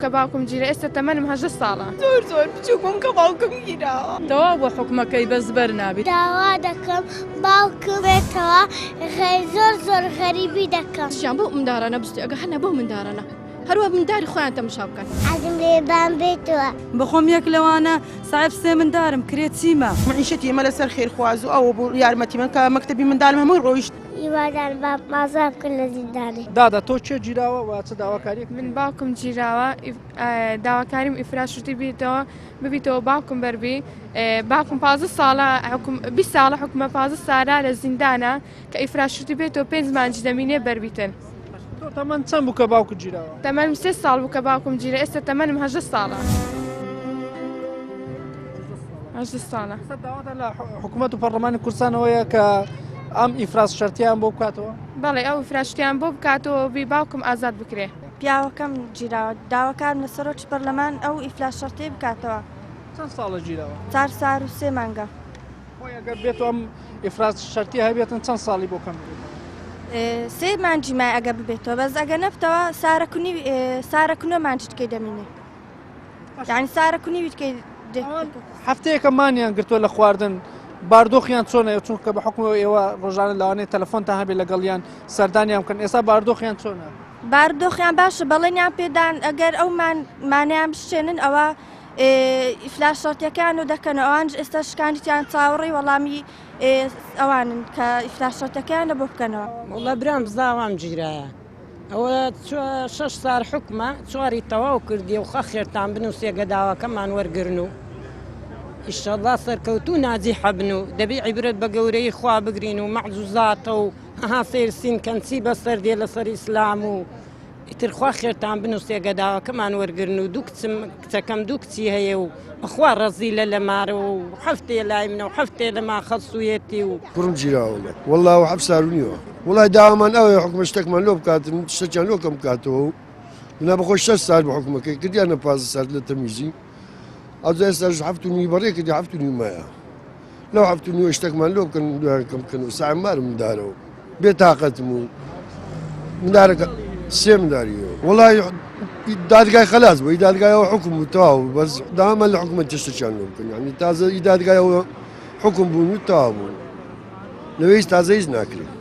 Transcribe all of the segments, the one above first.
کە باوکم گیرا ئێستا تەمەنم 18 ساڵە. زۆر زۆر بچوک بووم کە باوکم گیراوە. تەواو بووە حوکمەکەی بەس بەر نابیت. داوا دەکەم باوکم بێتەوە زۆر زۆر غەریبی دەکەم. ژیان بەو مندارانە بستێ ئەگە هەنە بەو مندارانە هەروە منداری خۆیان تەمشا بکەن. حەزم لێیە بام بێتەوە. بەخۆم یەک لەوانە ساحێب سێ مندارم کرێ چیمە. مەعیشەتی ئێمە لەسەر خێرخواز و ئەوە بوو یارمەتی من کە مەکتەبی مندالم هەمووی ڕۆیشت. هیوادارم بابم ئازاد بکەن لە زیندانێ. دادە تۆ کێ گیراوە و چ داواکاریەک؟ من باوکم گیراوە داواکاریم ئیفراج شوتی بیتەوە ببیتەوە باوکم بەربی باوکم 15 ساڵە حکم 20 ساڵە حکومە 15 سالە لە زیندانە کە ئیفراج شوتی بێتەوە پێنج مانجی دەمینێ بەربیتن. تۆ تەمەن چەند بوو کە باوکت گیراوە؟ تەمەنم سێ ساڵ بوو کە باوکم گیرا ئێستا تەمەنم 18 ساڵە. 18 ساڵە. ئێستا داواتان لە حکوومەت و پەرلەمانی کوردستانەوەیە کە ئەم ئیفراز شەرتیان بۆ بکاتەوە؟ بەڵێ ئەو ئیفراز شەرتیان بۆ بکاتەوە بی باوکم ئازاد بکرێ. پیاوەکەم گیراوە داواکارم لە سەرۆکی پەرلەمان ئەو ئیفلاس شەرتەی بکاتەوە. چەند ساڵە گیراوە؟ چار سار و سێ مانگە. خۆی ئەگەر بێت ئەم ئیفراز شەرتی هەبێتن چەند ساڵی بۆ کەم ببێتەوە؟ سێ مانجی مای ئەگە ببێتەوە بەس ئەگە نەبتەوە سارە کونی سارە کونە مانجی تکەی دەمینێ یعنی سارە کونی ویتکەی هەفتەیەکە مانیان گرتووە لە خواردن باردۆخیان چۆنە چونکە بە حکومەوە ئێوە ڕۆژانە لەوانەیە تەلەفۆنتان هەبێت لەگەڵیان سەردانیان بکەن ئێستا باردۆخیان چۆنە؟ باردۆخیان باشە بەڵێنیان پێدان ئەگەر ئەو مانیان بشێنن ئەوە ئیفلاس شەرتیەکان و دەکەن و ئەوانش ئێستا شکانیان چاوەڕێی وەڵامی ئەوانن کە ئیفلاس شەرتەکەیان لە بۆ بکەنەوە. وەڵا برام زاوام گیرایە ئەوە شەش سار حوکمە چواری تەواو کردیە و خوا خێرتان بنوسێ گە داواکەمان وەرگرن و ئیشەڵا سەرکەوتوو ناجیحە بن و دەبی عیبرەت بە گەورەی خوا بگرین و مەعجوزاتە و هەها سەیرسین کەن چی بەسەر دێ لەسەر ئیسلام و ئیتر خوا خێرتان بنوسێ گە داواکەمان وەرگرن و دوو کچم کچەکەم دوو کچی هەیە و بەخوا ڕەزیلە لە مارە و حەفتێ لای منە و حەفتێ لە ما خەسوویەتی و. کوڕم گیراوە وەڵا و حەفت سار و نیوە وەڵای داوامان ئەوەیە حکومەت شتێکمان لۆ بکاتن شتێکیان لۆ کەم بکاتەوە و نا بەخۆی شەش سار بە حکومەکەی کردیانە 15 سار لە تەمیزی ئەوجا ئێستاش حەفت و نیوی بەڕێ کردی حەفت و نیو مایە لەو حەفت و نیوە شتێکمان لۆ بکەن دوایان کەم بکەن و ساعە مارم مندارەوە بێ تاقەتم و مندارەکە سێ منداری وەڵای دادگای خەلاس بوو دادگایەوە حکوم و تەواو بەس داوامان لە حکومەت شتێکیان لۆ بکەن یعنی تازە دادگایەوە حکوم بوون و تەواو بوون لەوێ هیچ تازە هیچ ناکرێت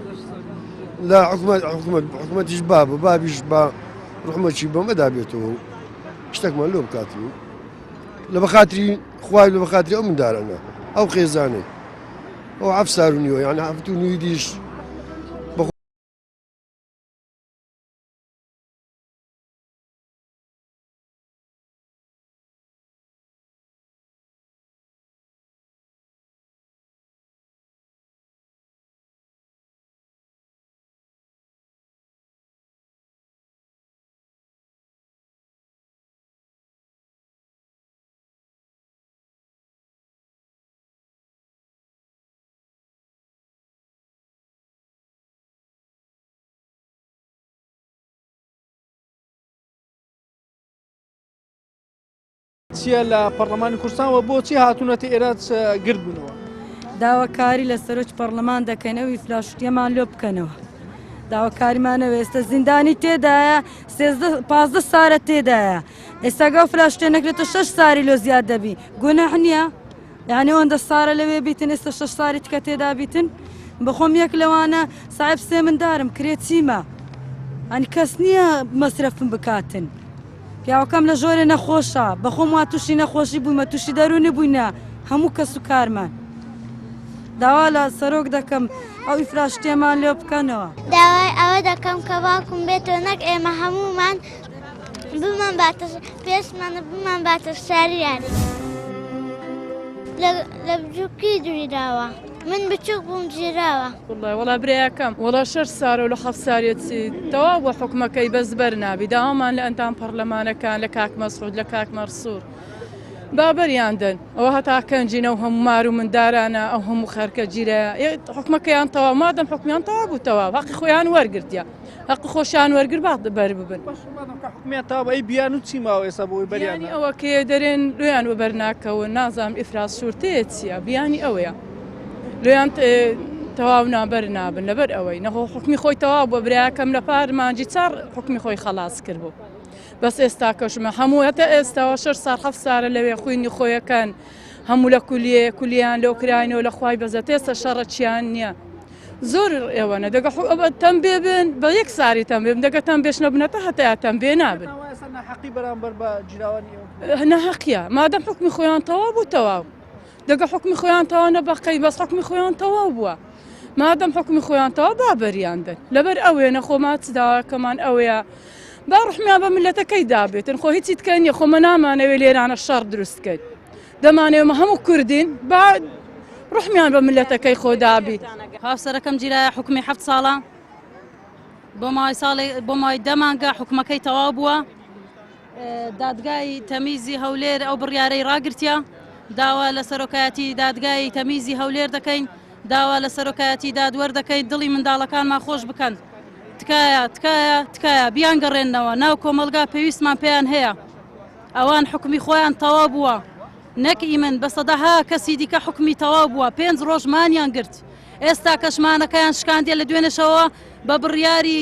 لە حکومەت حکومەت حکومەتیش با بە بابیش با ڕحمەکی بەمەدا بێتەوە و شتێکمان لۆ بکات و لە بەخاتری خوای لە بەخاتری ئەو مندارانە ئەو خێزانەی ئەو حەفت سار و نیوە یان حەفت و نیوی دیش چییە لە پەرلەمانی کوردستان و بۆچی هاتوونەتە ئێرە گرد بوونەوە؟ داواکاری لە سەرۆکی پەرلەمان دەکەین ئەو ئیفلاشتیەمان لۆ بکەنەوە داواکاریمانەوە ئێستا زیندانی تێدایە پازدە سارە تێدایە ئێستا گەو فلاشتێ نەکرێتە شەش ساری لۆ زیاد دەبی گوناح نییە یعنی ئەوەندە سارە لەوێ بیتن ئێستا شەش ساری تکە تێدا بیتن بەخۆم یەک لەوانە ساحب سێ مندارم کرێ چیمە ئەنی کەس نییە مەسرەفم بکاتن پیاوەکەم لە ژۆرێ نەخۆشە بەخۆم وا تووشی نەخۆشی بوومە تووشی دەروونی بووینە هەموو کەس و کارمان داوا لە سەرۆک دەکەم ئەو ئیفراشتێمان لێ بکەنەوە. داوای ئەوە دەکەم کە باوکم بێتەوە نەک ئێمە هەموومان بمان باتە پێشمان بمان باتە شاری یاری لە بچووکی دوویراوە من بچووک بووم گیراوە. وەڵا وەڵا برایەکەم وەڵا شەش سارە و لە حەفت سارێ چی تەواو بۆ حوکمەکەی بەس بەر نابی داوامان لە ئەندام پەڕلەمانەکان لە کاک مەسعود لە کاک مەرسوور با بەریان دەن ئەوە هەتا کەنجینە و هەموو مار و مندارانە ئەو هەموو خەرکە گیرایە حوکمەکەیان تەواو مادەم حوکمیان تەواو بوو تەواو هەقی خۆیان وەرگرتیە هەق خۆشیان وەرگر با بەر ببن. باشە مادەم کە حوکمیان تەواو ئەی بیانوو چی ماوە ئێستا بۆ ئەوەی بەریان بیانی ئەوە کێ دەرێن لۆیان وەبەر ناکەون نازانم ئیفراز شورتەیە چییە بیانی ئەوەیە لۆیان تەواو نابەر نابن لەبەر ئەوەی نەخۆ حکمی خۆی تەواو بۆ برایەکەم لە پار مانجی چار حکمی خۆی خەڵاس کرد بوو. بەس ئێستا کەشمە هەموو هەتا ئێستاوە شەش سار حەفت سارە لەوێ خوینی خۆیەکەن هەموو لە کولیە کولیان لۆ کراینەوە لە خوای بەزەت ئێستا شەڕە چیان نییە زۆر ئێوەنە دەگە تەمبێ بن بە یەک ساری تەمبێ بن دەگە تەمبێش نەبنەتە هەتا تەمبێ نابن ناحەقی بەرامبەر بە جیراوانی ناحەقیە مادەم حکمی خۆیان تەواو بوو تەواو دەگە حکمی خۆیان تەواو نەبە قەی بەس حکمی خۆیان تەواو بووە مادەم حکمی خۆیان تەواو با بەریان دەن لەبەر ئەوێ نەخۆ ما چ داواکەمان ئەوەیە با ڕحمیان بە ملەتەکەی دابێتن خۆ هیچی تکە نییە خۆمە نامانەوێ لێرانە شەڕ دروست کەین دەمانەوێ مە هەموو کوردین با ڕحمیان بە ملەتەکەی خۆدابی. هاوسەرەکەم گیرایە حوکمی حەفت ساڵە بۆ ماوەی ساڵێ بۆ ماوەی دە مانگە حوکمەکەی تەواو بووە دادگای تەمیزی هەولێر ئەو بڕیارەی ڕاگرتیە داوا لە سەرۆکایەتی دادگای تەمیزی هەولێر دەکەین داوا لە سەرۆکایەتی دادوەر دەکەین دڵی منداڵەکانمان خۆش بکەن تکایە تکایە تکایە بیان گەڕێننەوە ناو کۆمەڵگا پێویستمان پێیان هەیە ئەوان حکومی خۆیان تەواو بووە نەک ئیمن بە سەدەها کەسی دیکە حکومی تەواو بووە پێنج ڕۆژ مانیان گرت ئێستا کەشمانەکەیان شکاندیە لە دوێنێشەوە بە بڕیاری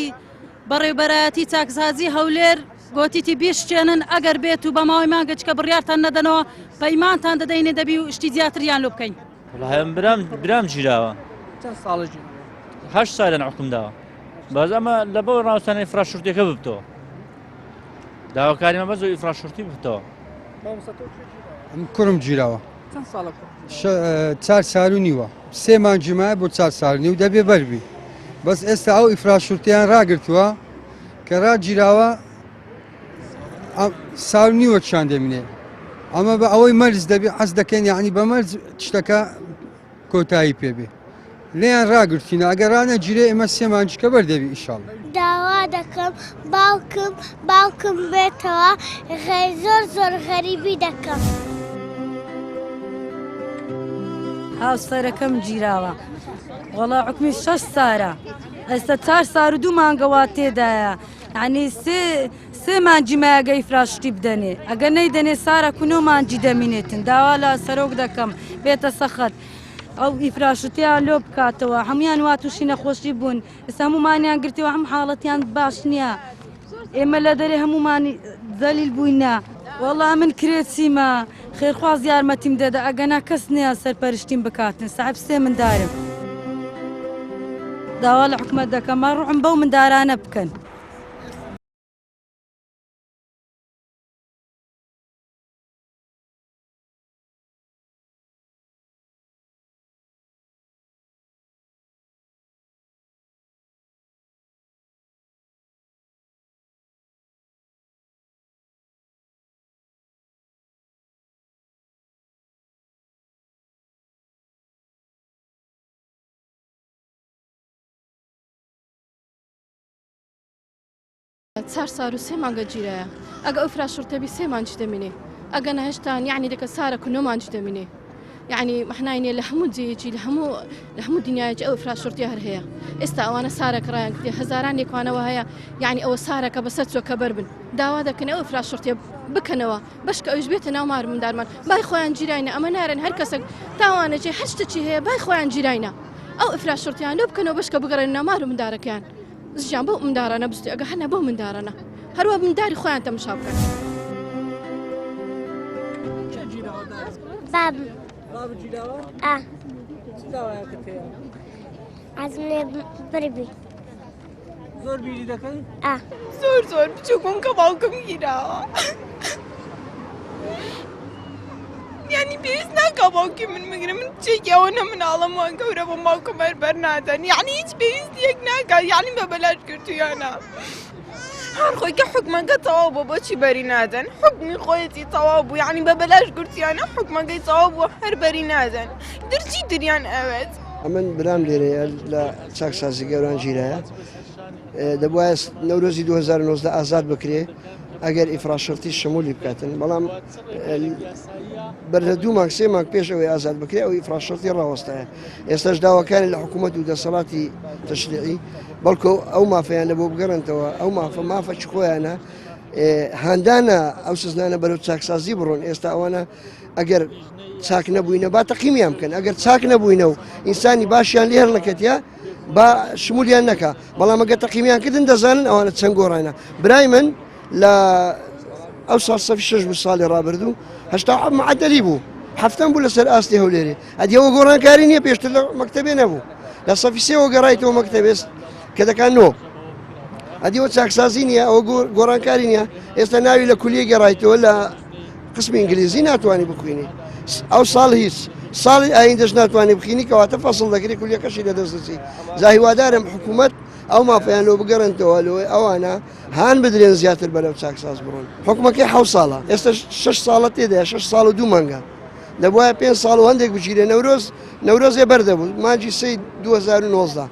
بەڕێوبەرایەتی چاکسازی هەولێر گۆتیتی بیشکێنن ئەگەر بێت و بە ماوەی مانگێکە بڕیارتان نەدەنەوە پەیمانتان دەدەینێ دەبی و شتی زیاتریان لۆ بکەین. وەڵاهی ئەم برام برام گیراوە. چەند ساڵە گیراوە؟ هەشت ساڵیان حوکم داوە بەس ئەمە لە بەو ڕاستانەی ئیفراشورتیەکە ببتەوە داواکاریمە بەس ئیفراشورتی ببتەوە. مامۆستا تۆ کوێ گیراوە؟ ئەم کوڕم گیراوە. چەند ساڵە کوڕت گیراوە؟ چار سال و نیوە سێ مانگی مایە بۆ چار سال نیو دەبێ بەربی بەس ئێستا ئەو ئیفراشورتیان ڕاگرتووە کە ڕاگیراوە سال نیوە چیان دەمینێ ئەمە بە ئەوەی مەرج دەبێ حەز دەکەین یعنی بە مەرج شتەکە کۆتایی پێبێ لێیان ڕاگرتینە ئەگەر ڕانە گیرێ ئێمە سێ مانگیکە بەر دەبی ئیشاڵ. داوا دەکەم باوکم باوکم بێتەوە زۆر زۆر غەریبی دەکەم. هاوسەرەکەم گیراوە وەڵا حکمی شەش سارە ئێستا چار سار و دوو مانگەوە تێدایە یعنی سێ سێ مانگی مایە ئیفراشتی بدەنێ ئەگەر نەیدەنێ سارە کو نۆ مانگی دەمینێتن داوا لە سەرۆک دەکەم بێتە سەخت ئەو ئیفراشتیان لۆ بکاتەوە هەمویان وا تووشی نەخۆشی بوون ئێستا هەمومانیان گرتیوە هەم حاڵەتیان باش نییە ئێمە لە دەرێ هەمومانی زەلیل بووینە وەڵا من کرێچیمە خێرخواز یارمەتیم دەدا ئەگەنا کەس نییە سەرپەرشتیم بکاتن ساحب سێ مندارم داوا لە حکومەت دەکەم ما ڕوحم بەو مندارانە بکەن. چار سار و سێ مانگە گیرایە ئەگە ئەو فراشڕتەبی سێ مانگی دەمینێ ئەگە نەهێشتان یعنی دەکە سارە کو نۆ مانگی دەمینێ یعنی مەحنای نیە لە هەموو جێیەکی لە هەموو لە هەموو دنیایەکی ئەو فراشڕتیە هەر هەیە ئێستا ئەوانە سارەکە ڕایان کردی هەزاران یەکوانەوە هەیە یعنی ئەوە سارەکە بەسەر چۆکە بەر بن داوا دەکەن ئەو فراشڕتیە بکەنەوە بەشکە ئەویش بێتە ناو مار مندارمان بای خۆیان گیراینە ئەمە نارن هەر کەسێک تاوانەکی هەر شتێکی هەیە بای خۆیان گیراینە ئەو ئفراشڕتیان لۆ بکەنەوە بەشکە بگەڕێن ناو مار و مندارەکەیان ژیان بەو مندارانە بستێ ئەگە هەنە بەو مندارانە هەروە منداری خۆیان تەمشا بکەن. بابم ئا عەزم لێ بربی زۆر بیری دەکەی؟ ئا زۆر زۆر بچووک بووم کە باوکم گیراوە یعنی پێویست ناکا باوکی من بگرم من کچێکی ئەوەنە مناڵم وان گەورە بووم باوکم هەر بەرنادەن یعنی هیچ پێویستیەک ناکا یعنی بە بەلاش گرتویانە هەر خۆی کە حکومەکە تەواو بوو بۆچی بەری نادەن حکمی خۆیەتی تەواو بوو یعنی بە بەلاش گرتویانە حکومەکەی تەواو بوو هەر بەری نادەن درچی تریان ئەوێت ئەمن برام لێرەیە لە چاکسازی گەوران گیرایە دەبوایە نەورۆزی 2019 ئازاد بکرێ ئەگەر ئیفراشرتی شمولی بکاتن بەڵام بەر لە دوو مانگ سێ مانگ پێش ئەوەی ئازاد بکرێ ئەو ئیفراشرتی ڕاوەستایە ئێستاش داواکاری لە حکوومەت و دەسەڵاتی تەشریعی بەڵکو ئەو مافیان لە بۆ بگەڕنتەوە ئەو مافە مافە چ خۆیانە هاندانە ئەو سزنانە بەرەو چاکسازی بڕۆن ئێستا ئەوانە ئەگەر چاک نەبووینە با تەقیمیان بکەن ئەگەر چاک نەبووینە و ئینسانی باشیان لێ هەڵنەکەتە با شمولیان نەکا بەڵام ئەگەر تەقیمیان کردن دەزانن ئەوانە چەند گۆڕانە برای من لە ئەو ساڵ سەفی شەش بوو ساڵی ڕابردوو 87 معدلی بوو هەفتەم بوو لەسەر ئاستی هەولێرێ ئەدی ئەوە گۆڕانکاری نییە پێشتر لە مەکتەبێ نەبوو لە سەفی سێوە گەڕایتەوە مەکتەبێ کە دەکان نۆ ئەدی ئەوە چاکسازی نییە ئەوە گۆڕانکاری نییە ئێستا ناوی لە کولیە گەڕایتەوە لە قسمی ئینگلیزی ناتوانانی بخوێنی ئەو ساڵ هیچ ساڵی ئایندەش ناتوانانی بخینی کەواتە فەسڵ دەکرێت کولیەکەشی لە دەست دەچی جا هیوادارم حکوومەت ئەو مافیان لۆ بگەڕێنتەوە لۆی ئەوانە هان بدرێن زیاتر بەرەو چاکساز بڕۆن حکومەکەی حەو ساڵە ئێستا شش ساڵە تێدایە شش ساڵ و دوو مانگە دەبواە پێ ساڵ و هەندێک بگیرێ نەورۆز نەورۆزێ بەردەبوو مانگی سێ 2019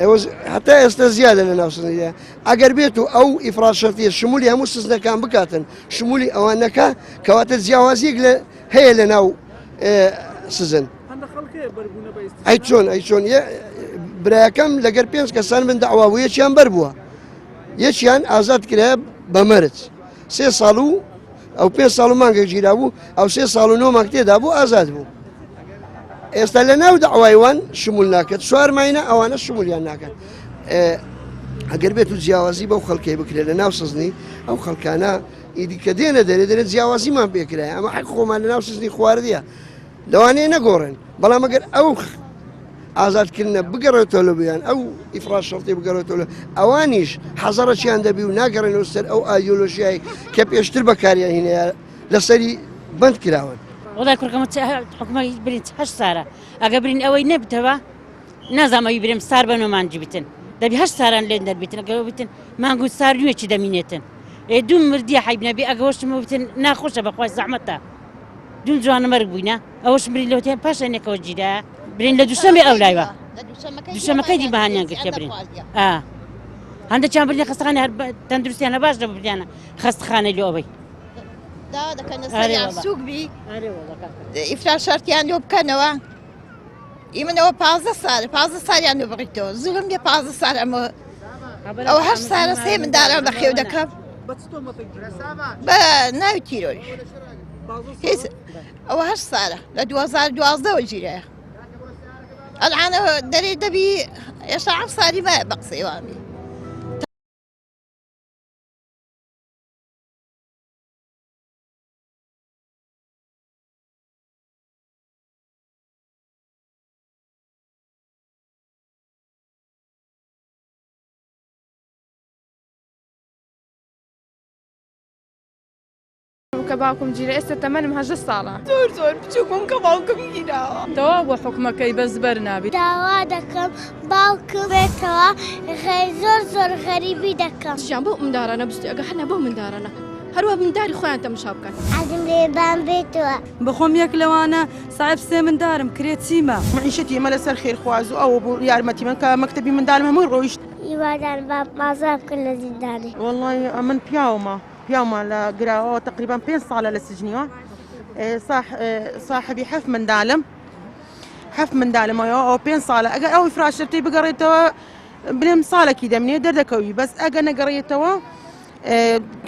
ئێوە هەتا ئێستا زیادە لە ناو سزنیدا ئەگەر بێت و ئەو ئیفراز شەرتیە شمولی هەموو سزنەکان بکاتن شمولی ئەوان نەکا کەواتە جیاوازیەک لە هەیە لە ناو سزن ئەی چۆن ئەی چۆن برایەکەم لەگەر پێنج کەسان من داوا بوو یەکیان بەر بووە یەکیان ئازاد کرا بە مەرج سێ ساڵ و ئەو پێ ساڵ و مانگە گیرا بوو ئەو سێ ساڵ و نۆ مانگ تێدا بوو ئازاد بوو ئێستا لە ناو داوای وان شمول ناکات چوار ماینە ئەوانە شمولیان ناکەن ئەگەر بێت و جیاوازی بەو خەڵکەی بکرێت لە ناو سزنی ئەو خەڵکانە ئیدی کە دێنە دەرێ دەرێ جیاوازیمان پێکرایە ئەمە حەق خۆمان لە ناو سزنی خواردیە لەوانەیە نەگۆڕێن بەڵام ئەگەر ئەو ئازادکردنە بگەڕێتەوە لە بیان ئەو ئیفراز شەرتی بگەڕێتەوە لە ئەوانیش حەزەڕەکیان دەبی و ناگەڕێنەوە سەر ئەو ئایدۆلۆژیای کە پێشتر بەکاریان هینایە لەسەری بەند کراون. وەڵای کوڕەکەم حکومەی برین هەشت سارە ئەگە برین ئەوەی نەبتەوە نازانم ئەوی برێم سار بە نۆمانجی بتن دەبی هەشت ساران لێن دەربیتن ئەگە بتن مانگ و سار نوێکی دەمینێتن ئێ دوو مردیە حەیب نەبی ئەگە وەشتم بتن ناخۆشە بەخوای زەحمەتە دوو جوانە مەرگ بووینە ئەوەش برین لەوتیان پاشان یەکەوە گیرا برین لە دووشەمێ ئەو لایوە دووشەمەکەی دی بەهانیان گرتە برین ئا هەندێکیان برینە خەستەخانە هەر تەندروستیانە باش دەبوو بریانە خەستەخانەی لۆ ئەوەی داوا دەکەن لەسەریان سووک بی ئیفرا شەرتیان لۆ بکەنەوە ئی منەوە پازدە سال پازدە سالیان لۆ بڕیتەوە زوڵم لێ پازدە سال ئەمە ئەوە هەشت سالە سێ منداران بەخێو دەکەم بە ناوی تیرۆریش هیچ ئەوە هەشت سالە لە 2012ەوە گیرایە ئەلعانە دەرێ دەبی ئێستا عەم سالی مایە بە قسەی وامی. کە باوکم گیرا ئێستا تەمەنم 18 ساڵە. زۆر زۆر بچوک بووم کە باوکم گیراوە. تەواو بوو حوکمەکەی بەس بەر نابی. داوا دەکەم باوکم بێتەوە زۆر زۆر غەریبی دەکەم. ژیان بەو مندارانە بستێ ئەگە هەر نا بەو مندارانە هەروا منداری خۆیان تەمشا بکەن. حەزم لێیە بام بێتەوە. بەخۆم یەک لەوانە ساحێب سێ مندارم کرێچیمە. مەعیشەتی ئێمە لەسەر خێرخواز و ئەوە بوو یارمەتی من کە مەکتەبی مندالم هەمووی ڕۆیشت. هیوادارم بابم ئازاد بکەن لە زیندانێ. وەڵای ئەمن پیاومە پیاومە لە گراوەوە تەقریبا پێنج ساڵە لە سجنیوە ساحبی حەفت مندالم حەفت مندالم ئەوە پێنج ساڵە ئەگەر ئەو فراشرتەی بگەڕێتەوە بلێم ساڵێکی دەمنێ دەردەکەوی بەس ئەگە نەگەڕێتەوە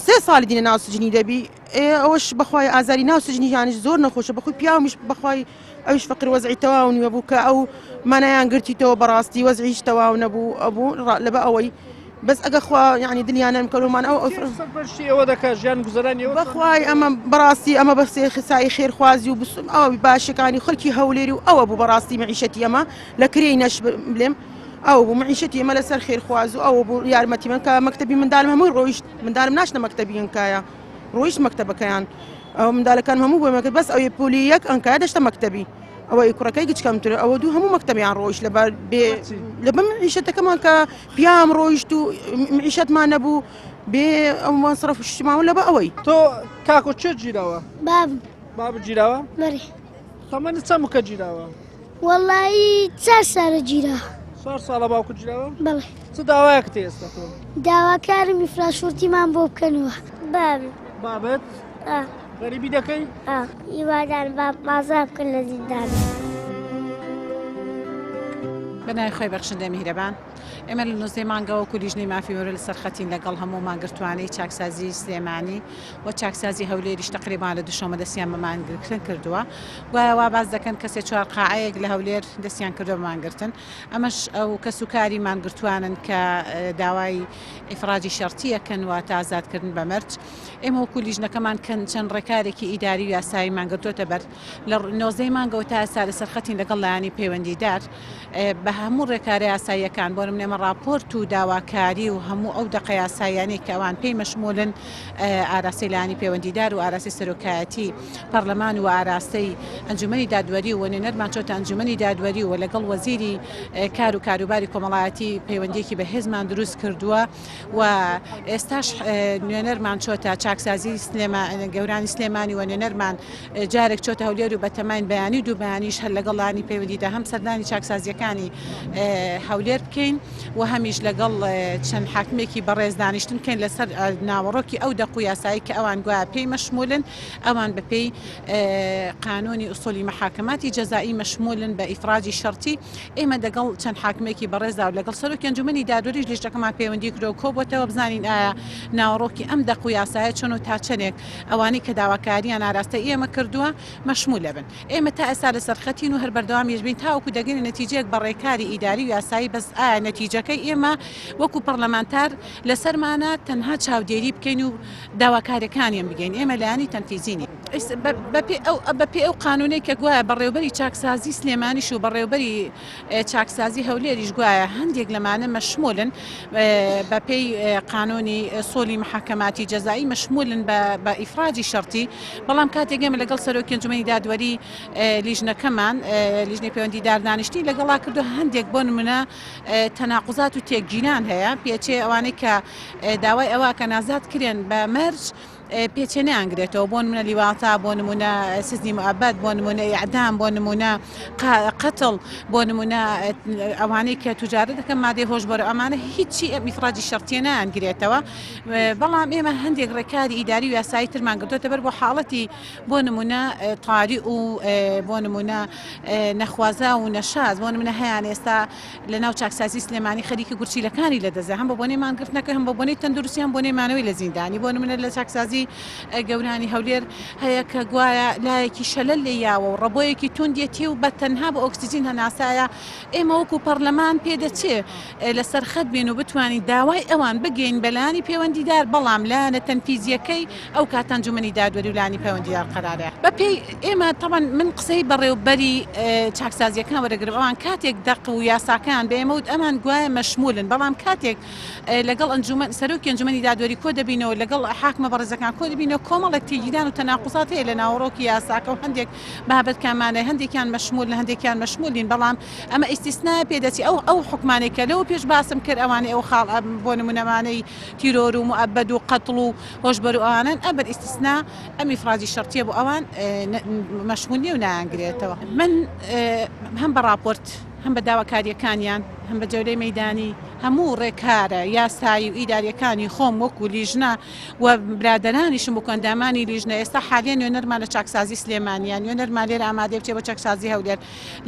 سێ ساڵی دینە ناو سجنی دەبی ئەوەش بەخوای ئازاری ناو سجنی یانیش زۆر نەخۆشە بەخۆی پیاومیش بەخوای ئەویش فەقیر وەزعی تەواو نیوە بوو کە ئەو مانایان گرتیتەوە بەڕاستی وەزعیش تەواو نەبوو ئەبوو لەبە ئەوەی بەس ئەگە خوا یعنی دنیا نەرم کەلومان ئەو ئەو سەرپەرشتی ئەوە دەکات ژیان گوزەرانی ئەوە بەخوای ئەمە بەڕاستی ئەمە بەسێ خسایی خێرخوازی و بسم ئەوە باشەکانی خەڵکی هەولێری و ئەوە بوو بەڕاستی معیشەتی ئەمە لە کرێی نەش بلێم ئەو بوو معیشەتی ئێمە لەسەر خێرخواز و ئەوە بوو یارمەتی من کە مەکتەبی مندالم هەمووی ڕۆیشت مندالم ناشتە مەکتەبی ئەنکایە ڕۆیشت مەکتەبەکەیان ئەو مندالەکان هەموو بۆ مەکرد بەس ئەوی پولی یەک ئەنکایە دەشتە مەکتەبی ئەوەی کوڕەکەی گچکەمتر ئەوە دوو هەموو مەکتەبیان ڕۆیشت لە بێ لە بە معیشەتەکەمان کە پیام ڕۆیشت و معیشەتمان نەبوو بێ ئەومان سڕف شتماوە لە بە ئەوەی تۆ کاکۆ چێ گیراوە باب باب گیراوە بەێ تەمەنت چەند بوو کە گیراوە؟ وەڵایی چار سالە گیرا. چوار ساڵە باوکت گیراوە؟ بەڵێ. چ داوایەکت هەیە ئێستا تۆ؟ داواکارم ئیفراشورتیمان بۆ بکەنەوە. بابم. بابت؟ ئا. غەریبی دەکەی؟ ئا. هیوادارم بابم ئازاد بکەن لە زیندان. بە ناوی خوای بەخشندەی میهرەبان. ئێمە لە نۆزدەی مانگەوە وەکو لیژنەی مافی مرۆڤ لەسەر خەتین لەگەڵ هەموو مانگرتووانەی چاکسازی سلێمانی و چاکسازی هەولێریش تەقریبا لە دووشەممە دەستیان بە مانگرتن کردووە. گوایە وا باس دەکەن کە سێ چوار قاعەیەک لە هەولێر دەستیان کردووە بە مانگرتن. ئەمەش ئەو کەس و کاری مانگرتووانن کە داوای ئیفراجی شەرتی ئەکەن واتە ئازادکردن بە مەرج. ئێمە وەکو لیژنەکەمان کەن چەند ڕێکارێکی ئیداری و یاساییمان گرتووەتە بەر. لە نۆزدەی مانگەوە تا ئێستا لەسەر خەتین لەگەڵ لایەنی پەیوەندیدار بە هەموو ڕێکارە یاساییەکان، بۆ نمونە ئێمە ڕاپۆرت و داواکاری و هەموو ئەو دەقە یاساییانەی کە ئەوان پێی مەشمولن ئاراستەی لایەنی پەیوەندیدار و ئاراستەی سەرۆکایەتی پەرلەمان و ئاراستەی ئەنجومەنی دادوەری و نوێنەرمان چۆتە ئەنجومەنی دادوەری و لەگەڵ وەزیری کار و کاروباری کۆمەڵایەتی پەیوەندیەکی بەهێزمان دروست کردووە و ئێستاش نوێنەرمان چۆتە چاکسازی گەورانی سلێمانی و نوێنەرمان جارێک چۆتە هەولێر و بەتەماین بەیانی و دوو بەیانیش هەر لەگەڵ لانی پەیوەندیدا هەم سەردانی چاکسازیەکانی هەولێر بکەین و هەمیش لەگەڵ چەند حاکمێکی بەڕێز دانیشتن بکەین لەسەر ناوەڕۆکی ئەو دەق و یاسایی کە ئەوان گوایە پێی مەشمولن ئەوان بەپێی قانونی ئوسولی مەحاکەماتی جەزائی مەشمولن بە ئیفراجی شەرتی ئێمە دەگەڵ چەند حاکمێکی بەڕێزدا و لەگەڵ سەرۆکی ئەنجومەنی دادوەریش لیژنەکەمان پەیوەندی کردووە و کۆبووەتەوە بزانین ئایا ناوەڕۆکی ئەم دەق و یاسایە چۆن و تا چەندێک ئەوانەی کە داواکارییان ئاراستەی ئێمە کردووە مەشمول ئەبن. ئێمە تا ئێستا لەسەر خەتین و هەر بەردەوامیش بین تاوەکو دەگەینە نەتیجەیەک بە ڕێکاری ئیداری و یاسایی بەس ئایا نەتیجەکەی ئێمە وەکو پەڕلەمانتار لەسەرمانە تەنها چاودێری بکەین و داواکاریەکانیان بگەین ئێمە لایەنی تەنفیزی نین. بەپێی ئەو قانونەی کە گوایە بەڕێوبەری چاکسازی سلێمانیش و بەڕێوبەری چاکسازی هەولێریش گوایە هەندێک لەمانە مەشمولن بەپێی قانونی سۆلی محاکەماتی جەزایی مەشمولن بە ئیفراجی شەرتی بەڵام کاتێک ئێمە لەگەڵ سەرۆکی ئەنجومەنی دادوەری لیژنەکەمان لیژنەی پەیوەندیدار دانیشتین لەگەڵا کردو هەندێک بۆ نمونە تەناقوزات و تێکگیران هەیە پێچێ ئەوانەی کە داوای ئەوە کە نازاد کرێن بە مەرج پێچێنەیان گرێتەوە بۆ نمونە لیواتا بۆ نمونە سزنی مؤبد بۆ نمونە ئیعدام بۆ نمونە قەتڵ بۆ نمونە ئەوانەی کە توجارە دەکەن مادەی هۆشبەر ئەمانە هیچی ئەم ئیفراجی شەرتیە نایان گرێتەوە بەڵام ئێمە هەندێک ڕێکاری ئیداری و یاسایی ترمان گرتووەتە بەر بۆ حاڵەتی بۆ نمونە تاری و بۆ نمونە نەخوازا و نەشاز بۆ نمونە هەیان ئێستا لە ناو چاکسازی سلێمانی خەریکی گورچیلەکانی لە دەستدا هەم بە بۆنەی مانگرتنەکە هەم بە بۆنەی تەندروستی هەم بۆنەی مانەوەی لە زیندانی بۆ نمونە لە چاکسازی گەورانی هەولێر هەیە کە گوایە لایەکی شەلەل لێ یاوە و ڕەبۆیەکی توندیەتی و بە تەنها بە ئۆکسجین هەناسایە ئێمە وەکو پەرلەمان پێدەچێ لەسەر خەت بین و بتوانین داوای ئەوان بگەین بە لایەنی پەیوەندیدار بەڵام لایەنە تەنفیزیەکەی ئەو کات ئەنجومەنی دادوەری و لایەنی پەیوەندیدار قەرارە بە پێی ئێمە تەبعەن من قسەی بەڕێوبەری چاکسازیەکان وەرەگرم ئەوان کاتێک دەق و یاساکان بە ئێمە وت ئەمان گوایە مەشمولن بەڵام کاتێک لەگەڵ ئەنجومەن سەرۆکی ئەنجومەنی دادوەری کۆ دەبینەوە لەگەڵ حاکمە بەڕێزەکان کۆ دەبینەوە کۆمەڵێک تێگیران و تەناقوزات هەیە لە ناوەڕۆکی یاساکە و هەندێک بابەت کامانە هەندێکیان مەشمول هەندێکیان مەشمول نین بەڵام ئەمە ئیستیسنایە پێدەچی ئەو ئەو حوکمانەی کە لەوە پێش باسم کرد ئەوانەی ئەو خاڵ بۆ نمونەمانەی تیرۆر و موئەبەد و قەتڵ و هۆشبەر و ئەوانەن ئەبەر ئیستیسنا ئەم ئیفراجی شەرتیە بۆ ئەوان مەشمول نیە و نایانگرێتەوە من هەم بە ڕاپۆرت هەم بە داواکاریەکانیان هەم بە جەولەی مەیدانی هەموو ڕێکارە یاسایی و ئیداریەکانی خۆم وەکو لیژنە و برادەرانیشم وەکو ئەندامانی لیژنە ئێستا حالیە نوێنەرمان لە چاکسازی سلێمانیان نوێنەرمان لێرە ئامادەیە بچێ بۆ چاکسازی هەولێر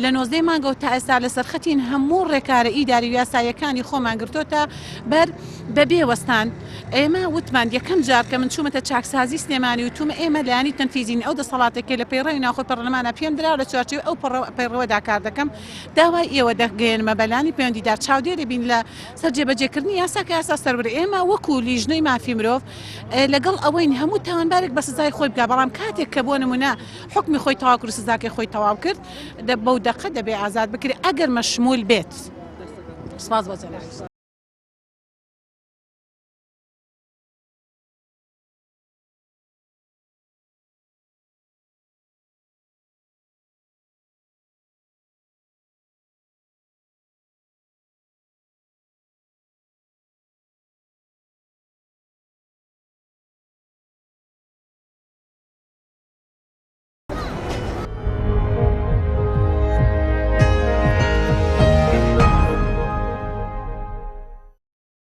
لە نۆزدەی مانگەوە تا ئێستا لەسەر خەتین هەموو ڕێکارە ئیداری و یاساییەکانی خۆمان گرتۆتە بەر بەبێ وەستان. ئێمە وتمان یەکەم جار کە من چوومەتە چاکسازی سلێمانی وتومە ئێمە لایەنی تەنفیزین ئەو دەسەڵاتێک کە لە پەیڕەوی ناوخۆی پەڕلەمانە پێم دراوە لە چوارچێوەی ئەو پەیڕەوەدا کار دەکەم داوای ئێوە دەگەیەنمە بە لایەنی پەیوەندیدار چاودێری بین لە سەر جێبەجێکردنی یاسا کە یاسا سەروەرە ئێمە وەکو لیژنەی مافی مرۆڤ لەگەڵ ئەوەین هەموو تاوانبارێک بە سزای خۆی بگا بەڵام کاتێک کە بۆ نمونە حوکمی خۆی تەواو کرد و سزاکەی خۆی تەواو کرد بەو دەقە دەبێ ئازاد بکرێ ئەگەر مەشمول بێت. سپاس بۆ جەنابت.